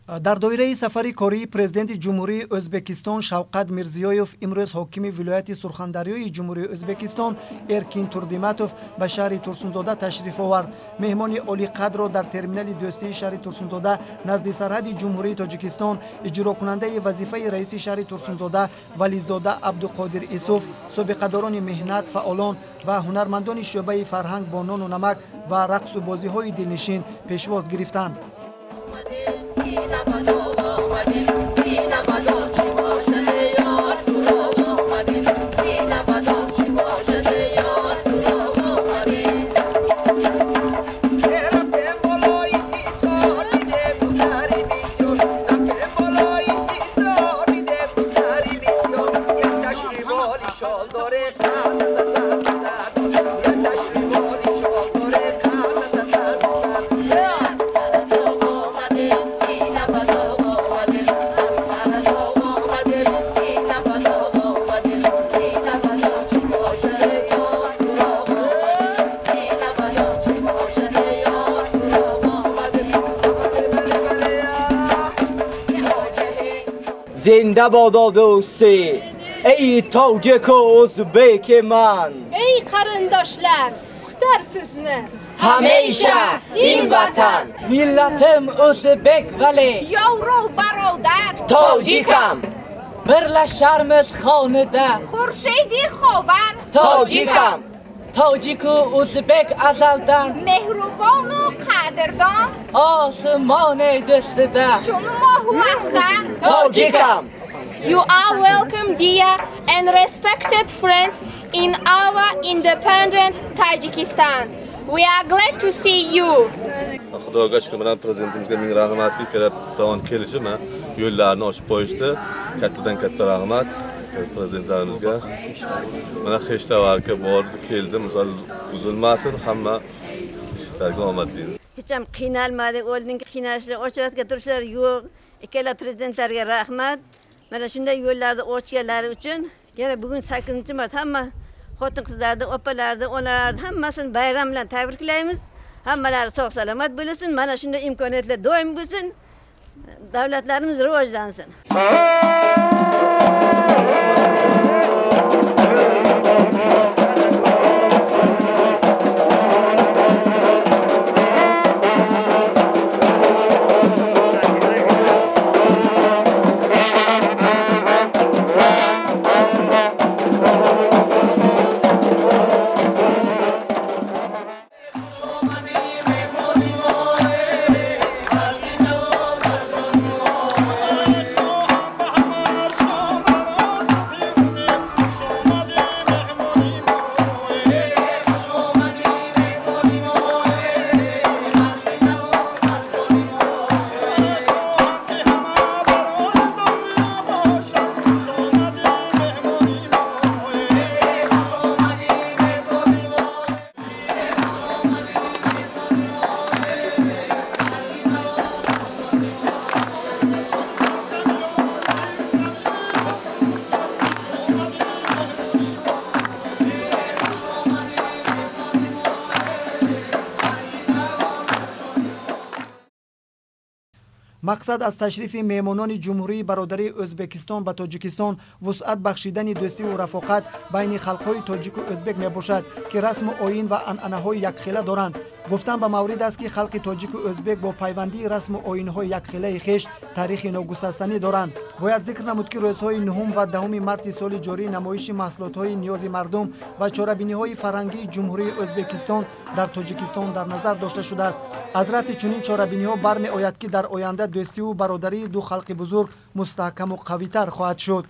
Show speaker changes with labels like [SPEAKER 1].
[SPEAKER 1] Дар доираи сафари кории президенти Ҷумҳурии Ӯзбекистон Шавқат Мирзиёев имрӯз ҳокими вилояти Сурхандарёи Ҷумҳурии Ӯзбекистон Эркин Турдиматов ба шаҳри Турсунзода ташриф овард. Меҳмони олиқадрро дар терминали дӯстии шаҳри Турсунзода назди сарҳади Ҷумҳурии Тоҷикистон иҷрокунандаи вазифаи раиси шаҳри Турсунзода Вализода Абдуқодир Исуф, собиқадорони меҳнат, фаъолон ва ҳунармандони шӯъбаи фарҳанг бо нону намак ва рақсу бозиҳои дилнишин пешвоз гирифтанд.
[SPEAKER 2] زنده بادا دوستی ای تاجیک و ازبک من،
[SPEAKER 3] ای قرنداشلر kutar sizni
[SPEAKER 2] hamisha این وطن.
[SPEAKER 4] Millatim o'zbek vali
[SPEAKER 3] yovru barodar
[SPEAKER 2] tojikam,
[SPEAKER 4] birlasharmiz xonida
[SPEAKER 3] xurshidi xovar
[SPEAKER 2] tojikam,
[SPEAKER 4] tojiku o'zbek azaldan
[SPEAKER 3] mehribonu qadrdon
[SPEAKER 4] osmoni do'stida
[SPEAKER 3] chun mohu axtar
[SPEAKER 2] tojikam.
[SPEAKER 3] You are welcome, dear and respected friends, in our independent Tajikistan. We are glad to see you.
[SPEAKER 5] Xudoga shukr, mana prezidentimizga ming rahmatki, kelib tomon kelishi, mana yo'llarni ochib qo'yishdi. Kattadan katta rahmat prezidentlarimizga. Mana xeshtavarga bordi, keldi, misol uzilmasin, hamma ishlarga omad deymiz.
[SPEAKER 6] Hech ham qiynalmadik, oldingi qiynalishlar, ochiratga turishlar yo'q. Ikkala prezidentlarga rahmat. Mana shunday yo'llarni ochganlari uchun yana bugun 8-mart hamma xotin-qizlarni, opalarni, onalarni hammasini bayram bilan tabriklaymiz. Hammalari sog' salomat bo'lsin. Mana shunday imkoniyatlar doim bo'lsin. Davlatlarimiz rivojlansin.
[SPEAKER 1] Мақсад аз ташрифи меҳмонони Ҷумҳурии бародарии Ӯзбекистон ба Тоҷикистон вусъат бахшидани дӯстиву рафоқат байни халқҳои тоҷику ӯзбек мебошад, ки расму оин ва анъанаҳои якхела доранд. Гуфтан ба маврид аст, ки халқи тоҷику ӯзбек бо пайвандии расму оинҳои якхелаи хеш таърихи ногусастанӣ доранд. Бояд зикр намуд, ки рӯзҳои 9 ва 10 марти соли ҷорӣ намоиши маҳсулотҳои ниёзи мардум ва чорабиниҳои фарҳангии Ҷумҳурии Ӯзбекистон дар Тоҷикистон дар назар дошта шудааст. Аз рафти чунин чорабиниҳо бармеояд, ки дар оянда дӯстиву бародарии ду халқи бузург мустаҳкаму қавитар хоҳад шуд.